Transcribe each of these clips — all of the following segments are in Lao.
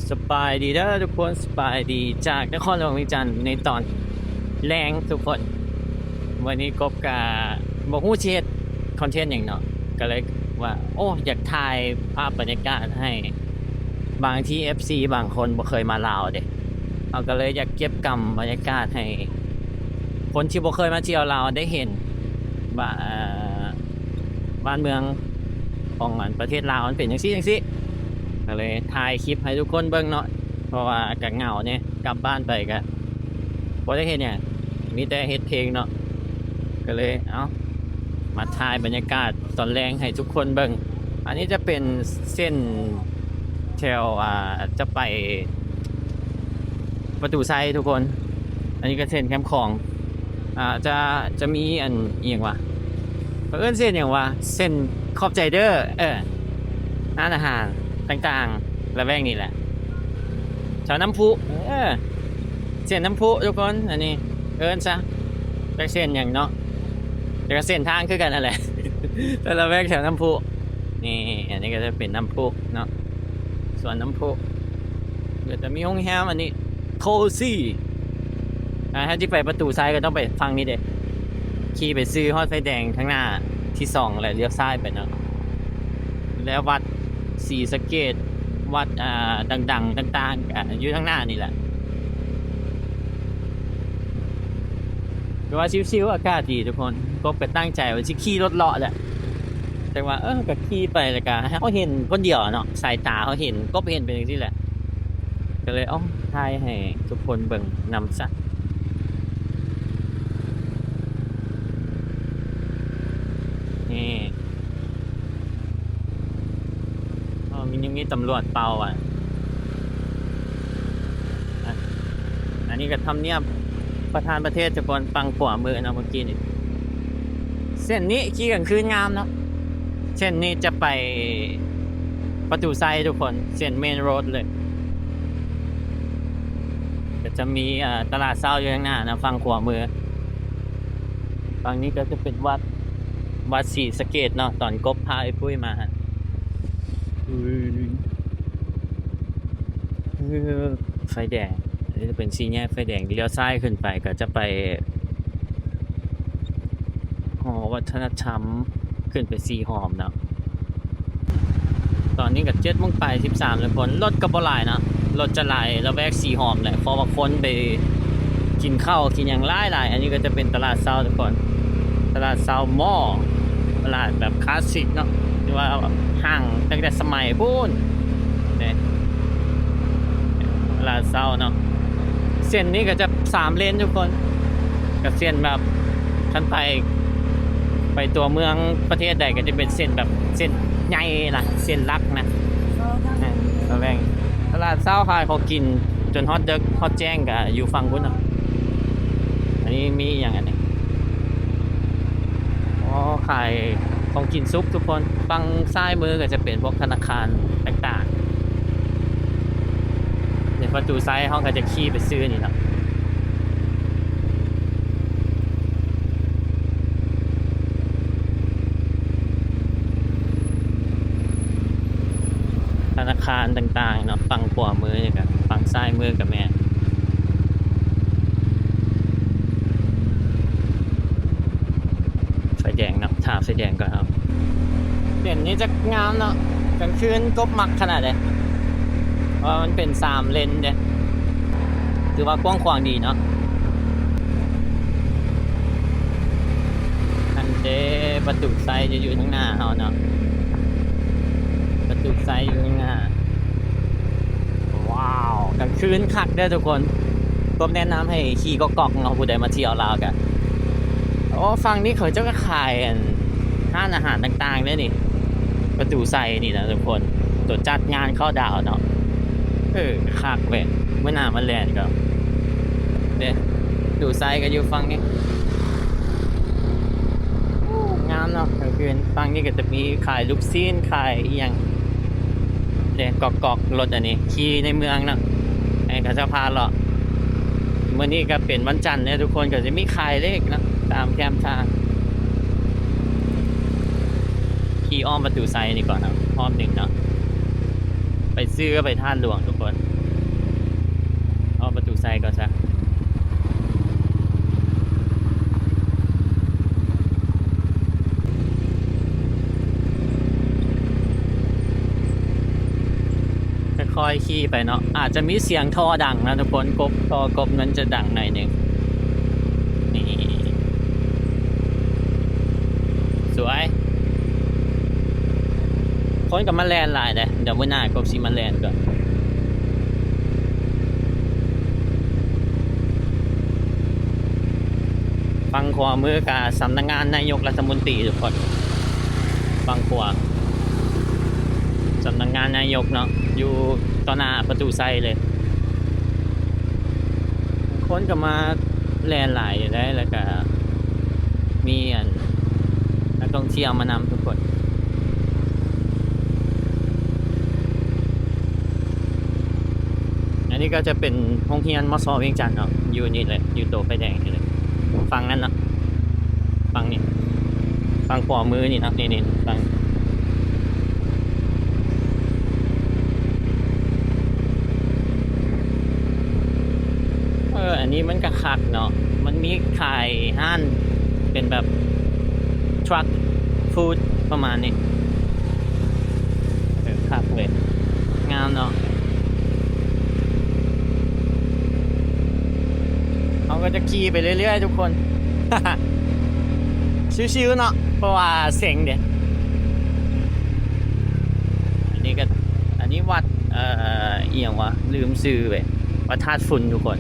ສະບາຍດີເດີທຸກຄົນ, ສະບາຍດີຈາກນະຄອນຫຼວງວຽງຈັນໃນຕອນແລງທຸກຄົນ. ມື້ນີ້ກົບກະບໍ່ຮູ້ຊິເຮັດຄອນເທັນຫຍັງເນາະ, ກະເລີຍວ່າ ໂອ້ ຢາກຖ່າຍພາບບັນຍາກາດໃຫ້ ບາງທີເອັຟຊີບາງຄົນບໍ່ເຄີຍມາລາວເດ້, ເຮົາກະເລີຍຢາກເກັບກຳບັນຍາກາດໃຫ້ຄົນທີ່ບໍ່ເຄີຍມາທ່ຽວລາວໄດ້ເຫັນວ່າ ເອີ ບ້ານເມືອງຂອງ ອັນ ປະເທດລາວມັນເປັນຈັ່ງຊີ້ຈັ່ງຊີ້, ກະເລີຍຖ່າຍຄລິບໃຫ້ທຸກຄົນເບິ່ງເນາະ, ເພາະວ່າກະເຫງົາແດ່, ກັບບ້ານໄປກະບໍ່ໄດ້ເຮັດຫຍັງ, ມີແຕ່ເຮັດເພງເນາະ, ກະເລີຍ ເອົ້າ ມາຖ່າຍບັນຍາກາດຕອນແລງໃຫ້ທຸກຄົນເບິ່ງ. ອັນນີ້ຈະເປັນເສັ້ນແຖວ ອ່າ ຈະໄປ ປະຕູໄຊທຸກຄົນ. ອັນນີ້ກະເສັ້ນແຄມຂອງ ອ່າ ຈະ ຈະມີອັນ ອີ່ຫຍັງຫວາ ເຂົາເອີ້ນເສັ້ນຫຍັງຫວາ ເສັ້ນຂອບໃຈເດີ ເອີ ຮ້ານອາຫານຕ່າງໆລະແວກນີ້ແຫຼະ, ແຖວນ້ຳພຸ ເອີ ເສັ້ນນ້ຳພຸທຸກຄົນ. ອັນນີ້ເອີ້ນຊະ ຈັກເສັ້ນຫຍັງເນາະ, ແຕ່ກະເສັ້ນທາງຄືກັນຫັ້ນແຫຼະ ແຕ່ລະແວກແຖວນ້ຳພຸ. ນີ້ ອັນນີ້ກະຈະເປັນນ້ຳພຸເນາະ, ສວນນ້ຳພຸ ກະຈະມີໂຮງແຮມ. ອັນນີ້ໂຄຊີ ອ່າ ຖ້າຊິໄປປະຕູໄຊກະຕ້ອງໄປຝັ່ງນີ້ເດ້, ຂີ່ໄປຊື່ຮອດໄຟແດງທາງໜ້າທີສອງ ແລ້ວລ້ຽວຊ້າຍໄປເນາະ. ແລ້ວວັດສີສະເກດ ວັດ ອ່າ ດັງໆຕ່າງໆກະຢູ່ທາງໜ້ານີ້ແຫຼະ. ແຕ່ວ່າຊິວໆ ອາກາດດີທຸກຄົນ. ກົບກະຕັ້ງໃຈວ່າຊິຂີ່ລົດເລາະແຫຼະ, ແຕ່ວ່າ ເອີ ກະຂີ່ໄປແລ້ວກະເຮົາເຫັນຄົນດຽວເນາະ, ສາຍຕາເຮົາເຫັນ ກົບເຫັນເປັນຈັ່ງຊີ້ແຫຼະ, ກະເລີຍ ເອົ້າ ຖ່າຍໃຫ້ທຸກຄົນເບິ່ງນຳຊະ. ນີ້ ອໍ ມີ ຍັງມີຕຳຫຼວດເປົ່າ ອ່າ ອັນ ອັນນີ້ກະທຳນຽບປະທານປະເທດທຸກຄົນ, ຝັ່ງຂວາມືເນາະ ເມື່ອກີ້ນີ້. ເສັ້ນນີ້ຂີ່ກາງຄືນງາມເນາະ, ເສັ້ນນີ້ຈະໄປປະຕູໄຊທຸກຄົນ, ເສັ້ນເມນໂຣດເລີຍ. ກະຈະມີ ເອີ ຕະຫຼາດເຊົ້າຢູ່ທາງໜ້ານະ ຝັ່ງຂວາມື. ຝັ່ງນີ້ກະຈະເປັນວັດ ວັດສີສະເກດເນາະ, ຕອນກົບພາໄອ້ປຸ້ຍມາ. ໄຟແດງ ອັນນີ້ຈະເປັນສີ່ແຍກໄຟແດງ, ລ້ຽວຊ້າຍຂຶ້ນໄປກະຈະໄປຫໍວັດທະນະທຳ, ຂຶ້ນໄປສີຫອມເນາະ. ຕອນນີ້ກະເຈັດໂມງປາຍສິບສາມແລ້ວທຸກຄົນ, ລົດກະບໍ່ຫຼາຍເນາະ, ລົດຈະຫຼາຍລະແວກສີຫອມແຫຼະ ເພາະວ່າຄົນໄປກິນເຂົ້າກິນຫຍັງຫຼາຍໆ. ອັນນີ້ກະຈະເປັນຕະຫຼາດເຊົ້າທຸກຄົນ, ຕະຫຼາດເຊົ້າມໍ່ ຕະຫຼາດແບບຄລາສສິກເນາະ, ທີ່ວ່າແບບຮ້າງຕັ້ງແຕ່ສະໄໝພຸ້ນເດ້ ຕະຫຼາດເຊົ້າເນາະ. ເສັ້ນນີ້ກະຈະສາມເລນທຸກຄົນ, ກະເສັ້ນແບບ ຄັນໄປ ໄປຕົວເມືອງປະເທດໃດກະຈະເປັນເສັ້ນແບບເສັ້ນໃຫຍ່ນະ ເສັ້ນຫຼັກນະ. ຕະຫຼາດເຊົ້າຂາຍຂອງກິນຈົນຮອດເດິກຮອດແຈ້ງກະຢູ່ຝັ່ງພຸ້ນເນາະ. ອັນນີ້ມີຫຍັງອັນນີ້? ອໍ ຂາຍຂອງກິນສຸກທຸກຄົນ. ຝັ່ງຊ້າຍມືກະຈະເປັນພວກທະນາຄານຕ່າງໆ. ໃນປະຕູໄຊເຮົາກະຈະຂີ່ໄປຊື່ນີ້ເນາະ. ທະນາຄານຕ່າງໆເນາະ, ຝັ່ງຂວາມືນີ້ກະ ຝັ່ງຊ້າຍມືກະແມ່ນ. ໄຟແດງເນາະ, ຖ້າໄຟແດງກ່ອນເນາະ. ເສັ້ນນີ້ຈະງາມເນາະ, ກາງຄືນກົບມັກຂະໜາດໃດ ເພາະວ່າມັນເປັນສາມເລນເດ້. ຖືວ່າກວ້າງຂວາງດີເນາະ. ອັນເດ ປະຕູໄຊຈະຢູ່ທາງໜ້າເຮົາເນາະ, ປະຕູໄຊຢູ່ທາງໜ້າ. ວ້າວ ກາງຄືນຄັກເດີທຸກຄົນ. ກົບແນະນຳໃຫ້ຂີ່ກອກໆເນາະ, ຜູ້ໃດມາທ່ຽວລາວກະ ໂອ້ ຝັ່ງນີ້ເຂົາເຈົ້າກະຂາຍ ອັນ ຮ້ານອາຫານຕ່າງໆເດ້ນີ້. ປະຕູໄຊນີ້ນະທຸກຄົນ, ໂຕຈັດງານເຂົ້າດາວເນາະ. ເອີ ຄັກເວີຍ, ມື້ໜ້າມາແລ່ນກະເດ້. ປະຕູໄຊກະຢູ່ຝັ່ງນີ້. ໂອ້ ງາມເນາະກາງຄືນ. ຝັ່ງນີ້ກະຈະມີຂາຍລູກຊີ້ນ ຂາຍອີ່ຫຍັງເດ້, ກອກໆລົດ. ອັນນີ້ຂີ່ໃນເມືອງເນາະ, ໃຫ້ເຂົາເຈົ້າພາເລາະ. ມື້ນີ້ກະເປັນວັນຈັນເດ້ທຸກຄົນ, ກະຈະມີຂາຍເລກເນາະ ຕາມແຄມທາງ. ຂີ່ອ້ອມປະຕູໄຊນີ້ກ່ອນເນາະ ຮອບໜຶ່ງເນາະ, ໄປຊື່ໄປທາດຫຼວງທຸກຄົນ. ໄປກ່ອນຊະ. ຄ່ອຍໆຂີ່ໄປເນາະ ອາດຈະມີສຽງທໍ່ດັງນະທຸກຄົນ, ກົບ ທໍ່ກົບມັນຈະດັງໜ້ອຍໜຶ່ງ. ນີ້ ສວຍ. ຄົນກໍມາແລ່ນຫຼາຍເດ້, ດຽວມື້ໜ້າກົບຊິມາແລ່ນກ່ອນ. ຝັ່ງຂວາມືກະສຳນັກງານນາຍົກລັດຖະມົນຕີທຸກຄົນ, ຝັ່ງຂວາ ສຳນັກງານນາຍົກເນາະ ຢູ່ຕໍ່ໜ້າປະຕູໄຊເລີຍ. ຄົນກໍມາແລ່ນຫຼາຍຢູ່ເດ້ ແລ້ວກະມີອັນ ນັກທ່ອງທ່ຽວມານຳທຸກຄົນ. ອັນນີ້ກໍຈະເປັນໂຮງຮຽນ ມສ ວຽງຈັນເນາະ, ຢູ່ນີ້ແຫຼະ ຢູ່ໂຕໄຟແດງນີ້ແຫຼະ ຝັ່ງນັ້ນເນາະ, ຝັ່ງນີ້ ຝັ່ງຂວາມືນີ້ເນາະ, ນີ້ໆ ຝັ່ງ ເອີ ອັນນີ້ມັນກໍຄັກເນາະ, ມັນມີຂາຍຮ້ານເປັນແບບ truck food ປະມານນີ້. ເອີ ຄັກເລີຍ ງາມເນາະ. ເຮົາກໍຈະຂີ່ໄປເລື້ອຍໆທຸກຄົນ ຊິວໆເນາະ ເພາະວ່າເສັງເດ້. ອັນນີ້ກໍ ອັນນີ້ວັດ ເອີ ອີ່ຫຍັງວະ ລືມຊື່ເວີຍ, ວັດທາດຝຸ່ນທຸກຄົນ.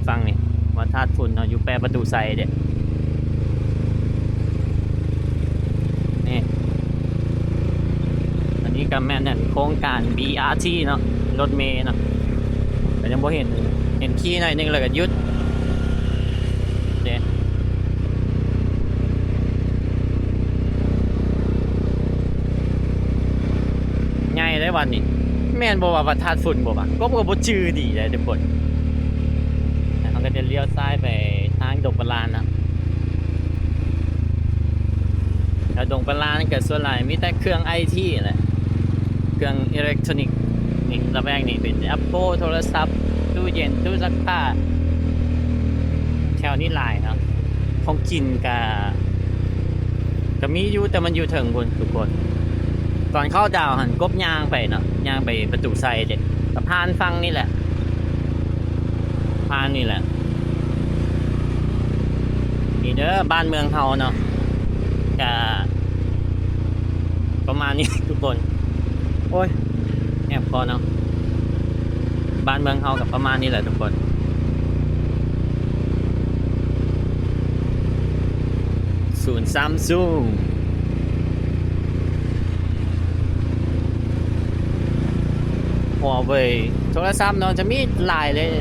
ຝັ່ງນີ້ ວັດທາດຝຸ່ນເນາະ ຢູ່ແປະປະຕູໄຊເດ້. ນີ້ ອັນນີ້ກໍແມ່ນອັນໂຄງການ ບີອາທີ ເນາະ, ລົດເມເນາະ. ກໍຍັງບໍ່ເຫັນ ເຫັນຂີ່ໜ້ອຍໜຶ່ງແລ້ວກໍຢຸດເດ້. ໃຫຍ່ເດ້ວັດນີ້. ແມ່ນບໍ່ວ່າວັດທາດຝຸ່ນບໍ່ວະ? ກໍ ກໍບໍ່ຈື່ດີເດ້ທຸກຄົນ. ເຮົາກໍຈະລ້ຽວຊ້າຍໄປທາງດົງປະລານເນາະ. ແຖວດົງປະລານກໍສ່ວນຫຼາຍມີແຕ່ເຄື່ອງໄອທີແຫຼະ, ເຄື່ອງອີເລັກໂທຣນິກ. ນີ້ ລະແວກນີ້ເປັນແອັບເປິ້ນ, ໂທລະສັບ, ຕູ້ເຢັນ, ຕູ້ຊັກຜ້າ, ແຖວນີ້ຫຼາຍເນາະ. ຂອງກິນກະ ກະມີຢູ່ ແຕ່ມັນຢູ່ເທິງພຸ້ນທຸກຄົນ. ຕອນເຂົ້າດາວຫັ້ນ ກົບຍ່າງໄປເນາະ, ຍ່າງໄປປະຕູໄຊເດ້, ກະຜ່ານຝັ່ງນີ້ແຫຼະ ຜ່ານນີ້ແຫຼະ. ນີ້ເດີ ບ້ານເມືອງເຮົາເນາະ ກະປະມານນີ້ທຸກຄົນ. ໂອ້ຍ ແຫບຄໍເນາະ. ບ້ານເມືອງເຮົາກໍປະມານນີ້ແຫຼະທຸກຄົນ. ສູນຊຳຊຸງ ຫົວເວີຍ ໂທລະສັບເນາະ ຈະມີຫຼາຍເລີຍ.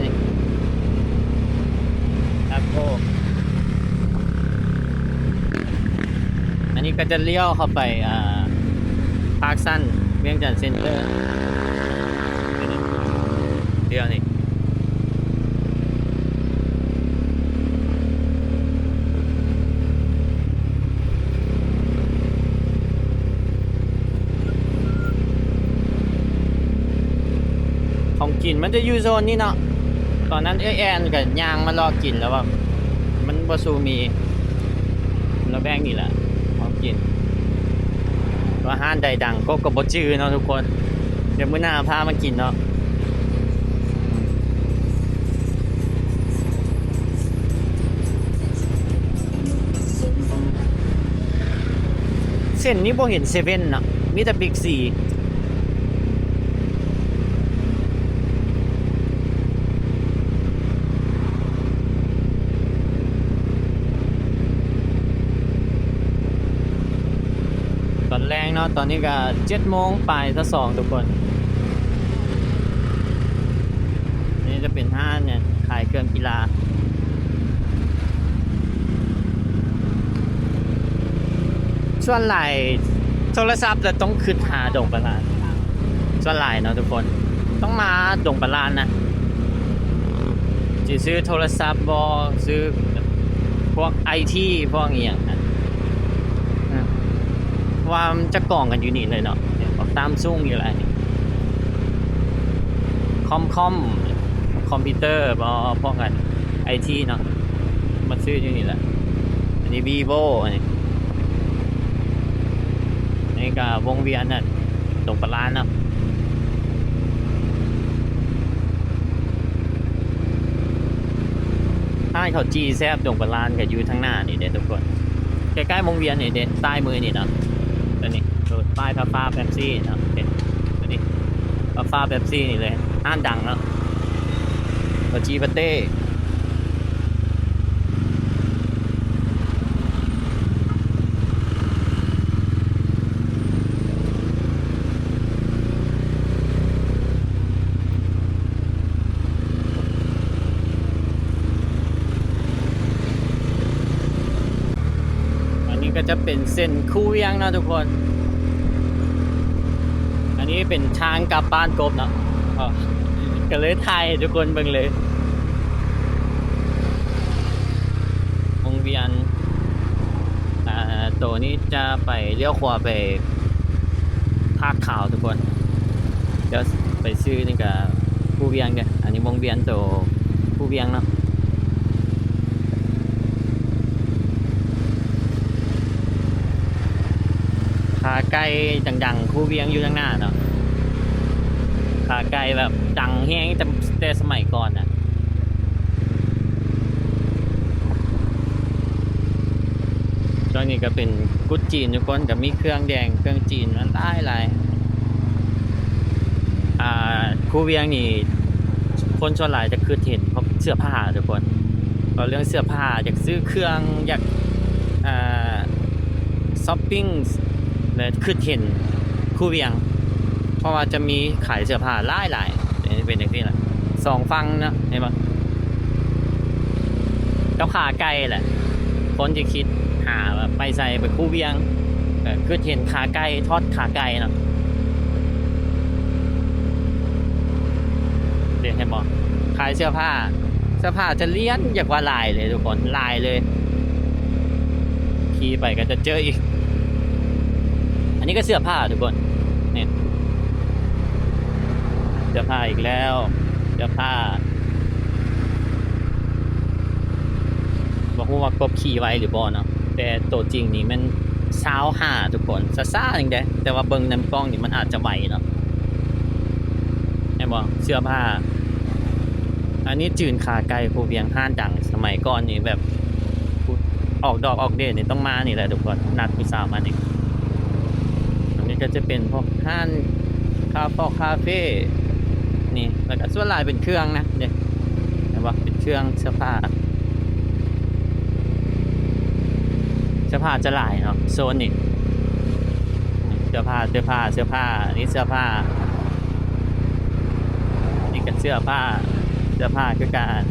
ແອັບເປິ້ນ ອັນນີ້ກໍຈະລ້ຽວເຂົ້າໄປ ອ່າ ພາກຊັນ ວຽງຈັນເຊັນເຕີ ດຽວນີ້ ຂອງກິນມັນຈະຢູ່ໂຊນນີ້ເນາະ. ຕອນນັ້ນເອື້ອຍແອນກໍຍ່າງມາເລາະກິນ ແລ້ວວ່າມັນບໍ່ສູ່ມີ ລະແວກນີ້ແຫຼະຂອງກິນ. ວ່າຮ້ານໃດດັງກໍ ກໍບໍ່ຈື່ເນາະທຸກຄົນ. ດຽວມື້ໜ້າພາມາກິນເນາະ. ເສັ້ນນີ້ບໍ່ເຫັນເຊເວັ່ນເນາະ ມີແຕ່ບິກຊີ. ຕອນແລງເນາະ ຕອນນີ້ກະເຈັດໂມງປາຍຊາວສອງທຸກຄົນ. ນີ້ຈະເປັນຮ້ານ ຂາຍເຄື່ອງກິລາ. ສ່ວນຫຼາຍໂທລະສັບຈະຕ້ອງຄຶດຫາດົງປະລານ ສ່ວນຫຼາຍເນາະທຸກຄົນ ຕ້ອງມາດົງປະລານນະ ຊິຊື້ໂທລະສັບບໍ ຊື້ພວກໄອທີ ພວກອີ່ຫຍັງນະ ວ່າມັນຈະກອງກັນຢູ່ນີ້ເລີຍເນາະ ພວກຕາມຊຸງຢູ່ຫຼາຍ ຄອມ ຄອມ ຄອມພິວເຕີບໍ ພວກອັນໄອທີເນາະ ມາຊື້ຢູ່ນີ້ແຫຼະ. ອັນນີ້ວີໂວ ອັນນີ້ ອັນນີ້ກະວົງວຽນ ອັນດົງປະລານເນາະ. ຮ້ານເຂົ້າຈີ່ແຊບດົງປະລານກະຢູ່ທາງໜ້ານີ້ເດ້ທຸກຄົນ ໃກ້ໆວົງວຽນນີ້ເດ້ ຊ້າຍມືນີ້ເນາະ. ຕົວນີ້ ເປີດປ້າຍຟ້າໆເປັບຊີເນາະ ເຫັນຕົວນີ້ ຟ້າໆເປັບຊີນີ້ເລີຍ ຮ້ານດັງເນາະ ເຂົ້າຈີ່ປາເຕ້. ອັນນີ້ກະຈະເປັນເສັ້ນຄູວຽງເນາະທຸກຄົນ. ອັນນີ້ເປັນທາງກັບບ້ານກົບເນາະ ກະເລີຍຖ່າຍໃຫ້ທຸກຄົນເບິ່ງເລີຍ. ວົງວຽນ ອາ ໂຕນີ້ຈະໄປລ້ຽວຂວາໄປຜາດຂາວທຸກຄົນ. ດຽວໄປຊື້ນີ້ກະຄູວຽງເດີ້ ອັນນີ້ວົງວຽນໂຕຄູວຽງເນາະ. ຂາໄກ່ດັງໆ ຄູວຽງຢູ່ທາງໜ້າເນາະ ຂາໄກ່ແບບດັງແຮງ ແຕ່ ແຕ່ສະໄໝກ່ອນນະ. ຊ່ວງນີ້ກະເປັນກຸດຈີນທຸກຄົນ ກະມີເຄື່ອງແດງເຄື່ອງຈີນມັນຫຼາຍໆ. ອາ ຄູວຽງນີ້ ຄົນສ່ວນຫຼາຍຈະຄຶດເຫັນພວກເສື້ອຜ້າທຸກຄົນ ເວົ້າເລື່ອງເສື້ອຜ້າ ຢາກຊື້ເຄື່ອງ ຢາກ ອາ ຊັອບປິງ ແລະ ຄຶດເຫັນຄູວຽງ ເພາະວ່າຈະມີຂາຍເສື້ອຜ້າຫຼາຍໆ ເປັນຈັ່ງຊີ້ແຫຼະ ສອງຝັ່ງເນາະ ເຫັນບໍ່ ກັບຂາໄກ່ແຫຼະ. ຄົນທີ່ຄິດຫາແບບໄປໃສ ໄປຄູວຽງ ກະຄຶດເຫັນຂາໄກ່ ທອດຂາໄກ່ເນາະ. ເຫັນບໍ່ ຂາຍເສື້ອຜ້າ ເສື້ອຜ້າຈະລຽນ ຢາກວ່າຫຼາຍເລີຍທຸກຄົນ ຫຼາຍເລີຍ. ຂີ່ໄປກະຈະເຈີອີກ. ອັນນີ້ກະເສື້ອຜ້າທຸກຄົນ ນີ້ ເສື້ອຜ້າອີກແລ້ວ ເສື້ອຜ້າ ບໍ່ຮູ້ວ່າກົບຂີ່ໄວຫຼືບໍ່ເນາະ ແຕ່ໂຕຈິງນີ້ແມ່ນຊາວຫ້າທຸກຄົນ ຊ້າໆ ຈັ່ງໃດ ແຕ່ວ່າເບິ່ງນຳກ້ອງນີ້ມັນອາດຈະໄວເນາະ. ເຫັນບໍ່ ເສື້ອຜ້າ ອັນນີ້ຈືນຂາໄກ່ພູວຽງ ຮ້ານດັງສະໄໝກ່ອນນີ້ ແບບອອກດອກອອກເດດນີ້ຕ້ອງມານີ້ແຫຼະທຸກຄົນ ນັດຜູ້ສາວມານີ້. ອັນນີ້ກະຈະເປັນພວກຮ້ານຄາຟອກຄາເຟນີ້ ແລ້ວກະສ່ວນຫຼາຍເປັນເຄື່ອງນະ ເດ້ ເຫັນບໍ່ ເປັນເຄື່ອງ ເສື້ອຜ້າ ເສື້ອຜ້າຈະຫຼາຍເນາະໂຊນນີ້ ເສື້ອຜ້າ ເສື້ອຜ້າ ເສື້ອຜ້າ ອັນນີ້ເສື້ອຜ້າ ນີ້ກະເສື້ອຜ້າ ເສື້ອຜ້າຄືກັນ.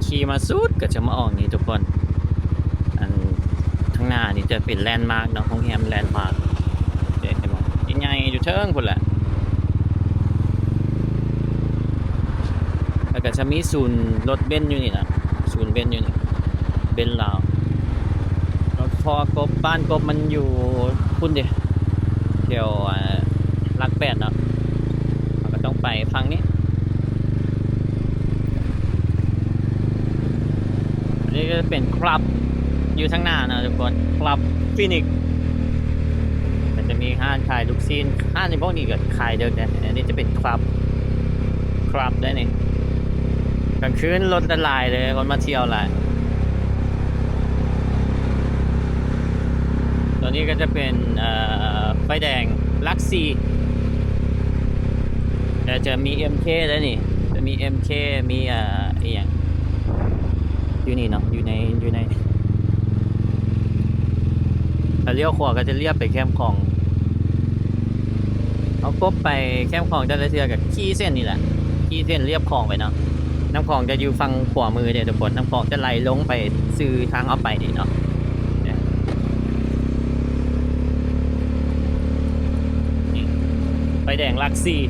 ຂີ່ມາສຸດກະຈະມາອອກນີ້ທຸກຄົນ ອັນທາງໜ້ານີ້ຈະເປັນແລນມາກເນາະ ໂຮງແຮມແລນມາກ ເຫັນບໍ່ ໃຫຍ່ໆ ຢູ່ເທິງພຸ້ນແຫຼະ. ແລ້ວກະຈະມີສູນລົດເບັນຢູ່ນີ້ນະ ສູນເບັນຢູ່ນີ້ ເບັນລາວ ເພາະວ່າກົບ ບ້ານກົບມັນຢູ່ພຸ້ນເດ ແຖວ ອາ ຫຼັກແປດເນາະ ເຮົາກະຕ້ອງໄປຝັ່ງນີ້. ອັນນີ້ກະຈະເປັນຄລັບຢູ່ທາງໜ້າເນາະທຸກຄົນ ຄລັບຟີນິກ ກະຈະມີຮ້ານຂາຍລູກຊີ້ນ ຮ້ານພວກນີ້ກະຂາຍເດິກເດ້. ອັນນີ້ຈະເປັນຄລັບ ຄລັບໄດ໋ນີ້ ກາງຄືນລົດຫຼາຍເລີຍ ຄົນມາທ່ຽວຫຼາຍ. ຕົວນີ້ກະຈະເປັນ ເອີ ໄຟແດງຫຼັກສີ່ ແລະ ຈະມີເອັມເຄໄດ໋ນີ້ ຈະມີເອັມເຄ ມີ ເອີ ອີ່ຫຍັງ ຢູ່ນີ້ເນາະ ຢູ່ໃນ ຢູ່ໃນ ຖ້າລ້ຽວຂວາກະຈະລຽບໄປແຄມຂອງ ເຮົາກົບໄປແຄມຂອງແຕ່ລະເທື່ອກະຂີ່ເສັ້ນນີ້ແຫຼະ ຂີ່ເສັ້ນລຽບຂອງໄປເນາະ. ນ້ຳຂອງຈະຢູ່ຝັ່ງຂວາມືເດ້ທຸກຄົນ ນ້ຳຂອງຈະໄຫຼລົງໄປ ຊື່ທາງເຮົາໄປນີ້ເນາະ ນີ້ ໄຟແດງຫຼັກສີ່.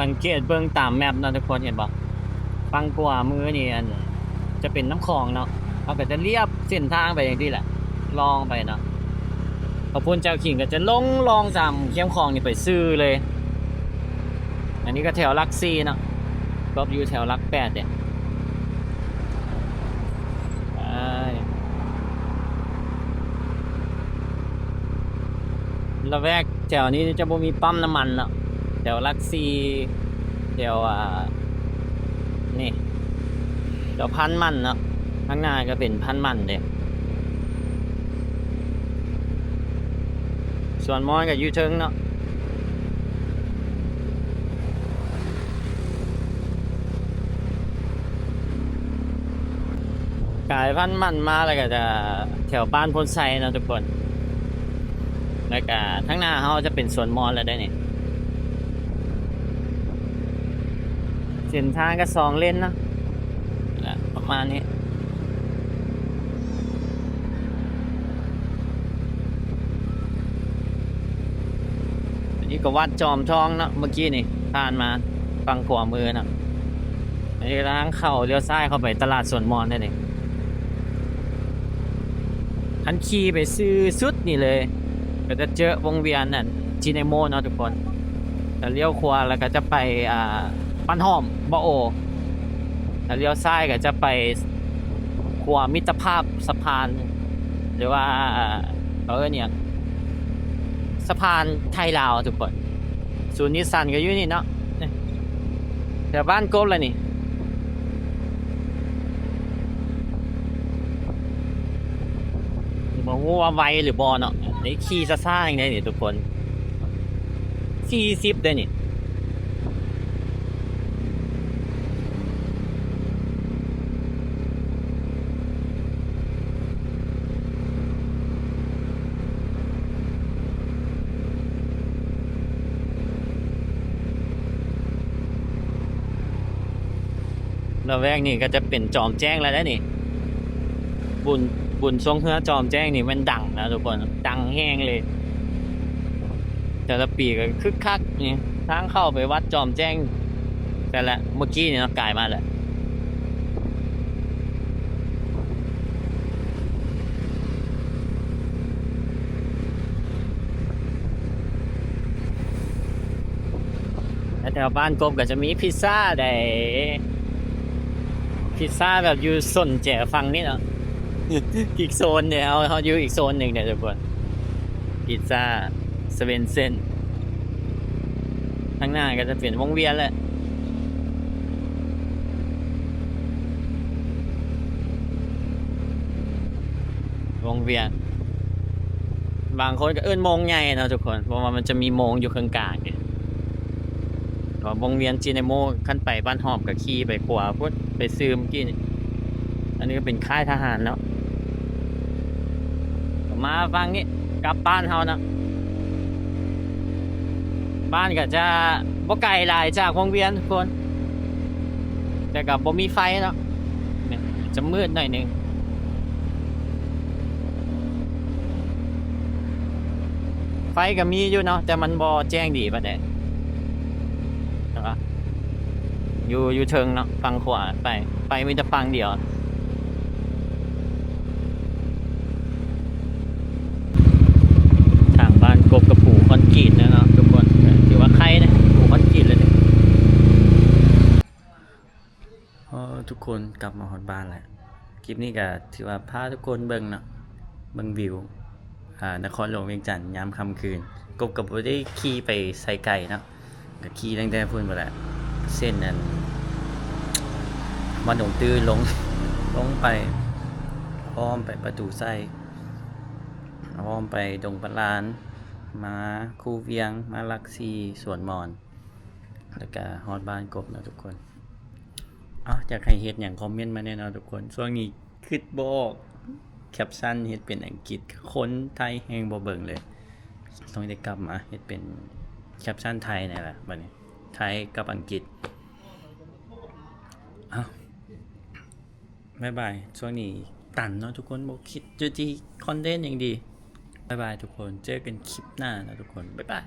ສັ ສັງເກດເບິ່ງຕາມແມັບເນາະທຸກຄົນ ເຫັນບໍ່? ຝັ່ງຂວາມືນີ້ ອັນ ຈະເປັນນ້ຳຂອງເນາະ. ເຮົາກໍຈະລຽບເສັ້ນທາງໄປຈັ່ງຊີ້ແຫຼະ ລ່ອງໄປເນາະ. ເຂົາປູນແຈ່ວຂິງກໍຈະລົງລ່ອງຕາມແຄມຂອງນີ້ໄປຊື່ເລີຍ. ອັນນີ້ກໍແຖວຫຼັກສີ່ເນາະ ກໍຢູ່ແຖວຫຼັກແປດເດ້. ໄປ ລະແວກແຖວນີ້ຈະບໍ່ມີປ້ຳນ້ຳມັນເນາະ ແຖວຫຼັກສີ່ ແຖວ ອ່າ ນີ້ ແຖວພັນໝັ້ນເນາະ. ທາງໜ້າກໍເປັນພັນໝັ້ນເດ້. ສວນມອນກໍຢູ່ເທິງເນາະ. ກາຍພັນໝັ້ນມາແລ້ວກໍຈະແຖວບ້ານໂພນໄຊເນາະທຸກຄົນ. ແລ້ວກໍທາງໜ້າເຮົາຈະເປັນສວນມອນແລ້ວເດ້ນີ້. ເສັ້ນທາງກໍສອງເລນເນາະ ປະມານນີ້. ອັນນີ້ກໍວັດຈອມທອງເນາະ ເມື່ອກີ້ນີ້ຜ່ານມາຝັ່ງຂວາມືເນາະ. ອັນນີ້ທາງເຂົ້າ ລ້ຽວຊ້າຍເຂົ້າໄປຕະຫຼາດສວນມອນເດ້ນີ້. ຄັນຂີ່ໄປຊື່ສຸດນີ້ເລີຍ ກໍຈະເຈີວົງວຽນອັນ ຈີເນໂມ ເນາະທຸກຄົນ. ແລ້ວລ້ຽວຂວາ ແລ້ວກໍຈະໄປ ອ່າ ບ້ານຫ້ອມ ບາໂອ. ແລ້ວລ້ຽວຊ້າຍກໍຈະໄປຂົວມິດຕະພາບສະພານ ຫຼືວ່າ ເຂົາເອີ້ນຫຍັງ ສະພານໄທລາວທຸກຄົນ. ສູນນິສສັນກໍຢູ່ນີ້ເນາະ ນີ້ ແຖວບ້ານກົບລະນີ້. ບໍ່ຮູ້ວ່າໄວຫຼືບໍ່ເນາະ ໄດ້ຂີ່ຊ້າໆ ຈັ່ງໃດນີ້ທຸກຄົນ. ສີ່ສິບເດ້ນີ້. ລະແວກນີ້ກໍຈະເປັນຈອມແຈ້ງແລ້ວເດ້ນີ້. ບຸນ ບຸນຊ່ວງເຮືອຈອມແຈ້ງນີ້ແມ່ນດັງນະທຸກຄົນ ດັງແຮງເລີຍ. ແຕ່ລະປີກໍຄຶກຄັກນີ້ ທາງເຂົ້າໄປວັດຈອມແຈ້ງ ແຕ່ລະ ເມື່ອກີ້ນີ້ເນາະ ກາຍມາແລ້ວ. ແຖວບ້ານກົບກໍຈະມີພິດຊາໃດ ພິດຊາແບບຢູ່ສົ້ນແຈຝັ່ງນີ້ເນາະ ອີກໂຊນເດ້. ເຮົາ ເຮົາຢູ່ອີກໂຊນໜຶ່ງເດ້ທຸກຄົນ. ພິດຊາ ສະເວັນເຊັນ ທາງໜ້າກໍຈະເປັນວົງວຽນແຫຼະ ວົງວຽນ. ບາງຄົນກໍເອີ້ນໂມງໃຫຍ່ເນາະທຸກຄົນ ເພາະວ່າມັນຈະມີໂມງຢູ່ເຄິ່ງກາງເດ້. ກໍວົງວຽນຈີເນໂມ ຄັນໄປບ້ານຫ້ອມກໍຂີ່ໄປຂວາພຸ້ນ ໄປຊື່ເມື່ອກີ້ນີ້. ອັນນີ້ກໍເປັນຄ້າຍທະຫານເນາະ. ມາຝັ່ງນີ້ ກັບບ້ານເຮົາເນາະ. ບ້ານກໍຈະບໍ່ໄກຫຼາຍຈາກວົງວຽນທຸກຄົນ ແຕ່ກໍບໍ່ມີໄຟເນາະ ຈະມືດໜ້ອຍໜຶ່ງ. ໄຟກໍມີຢູ່ເນາະ ແຕ່ມັນບໍ່ແຈ້ງດີປານໃດ. ແຕ່ວ່າຢູ່ ຢູ່ເທິງເນາະ ຝັ່ງຂວາໄປ ໄປມີແຕ່ຝັ່ງດຽວ. ທາງບ້ານກົບກໍປູຄອນກຣີດແລ້ວເນາະທຸກຄົນ ຖືວ່າໄຄນະ ປູຄອນກຣີດແລ້ວເດ້. ໂອ້ ທຸກຄົນ ກັບມາຮອດບ້ານແລ້ວ. ຄລິບນີ້ກໍຖືວ່າພາທຸກຄົນເບິ່ງເນາະ ເບິ່ງວິວ ອ່າ ນະຄອນຫຼວງວຽງຈັນຍາມຄ່ຳຄືນ. ກົບກໍບໍ່ໄດ້ຂີ່ໄປໃສໄກເນາະ ກໍຂີ່ຕັ້ງແຕ່ພຸ້ນພຸ້ນແຫຼະ ເສັ້ນອັນ ບ້ານດົງຕື້ ລົງ ລົງໄປ ອ້ອມໄປປະຕູໄຊ ອ້ອມໄປດົງປະລານ ມາຄູວຽງ ມາຫຼັກສີ່ ສວນມອນ ແລ້ວກະຮອດບ້ານກົບເນາະທຸກຄົນ. ເອົ້າ ຢາກໃຫ້ເຮັດຫຍັງຄອມເມັນມາແດ່ເນາະທຸກຄົນ. ຊ່ວງນີ້ຄິດບໍ່ອອກ ແຄັບຊັນເຮັດເປັນອັງກິດ ຄົນໄທແຮ່ງບໍ່ເບິ່ງເລີຍ. ຕ້ອງໄດ້ກັບມາເຮັດເປັນແຄັບຊັນໄທນີ້ແຫຼະ ບັດນີ້ ໄທກັບອັງກິດ. ເອົ້າ ບາຍບາຍ. ຊ່ວງນີ້ຕັນເນາະທຸກຄົນ ບໍ່ຄິດຢູ່ທີ່ຄອນເທັນຫຍັງດີ. ບາຍບາຍທຸກຄົນ ເຈີກັນຄລິບໜ້າເນາະທຸກຄົນ ບາຍບາຍ.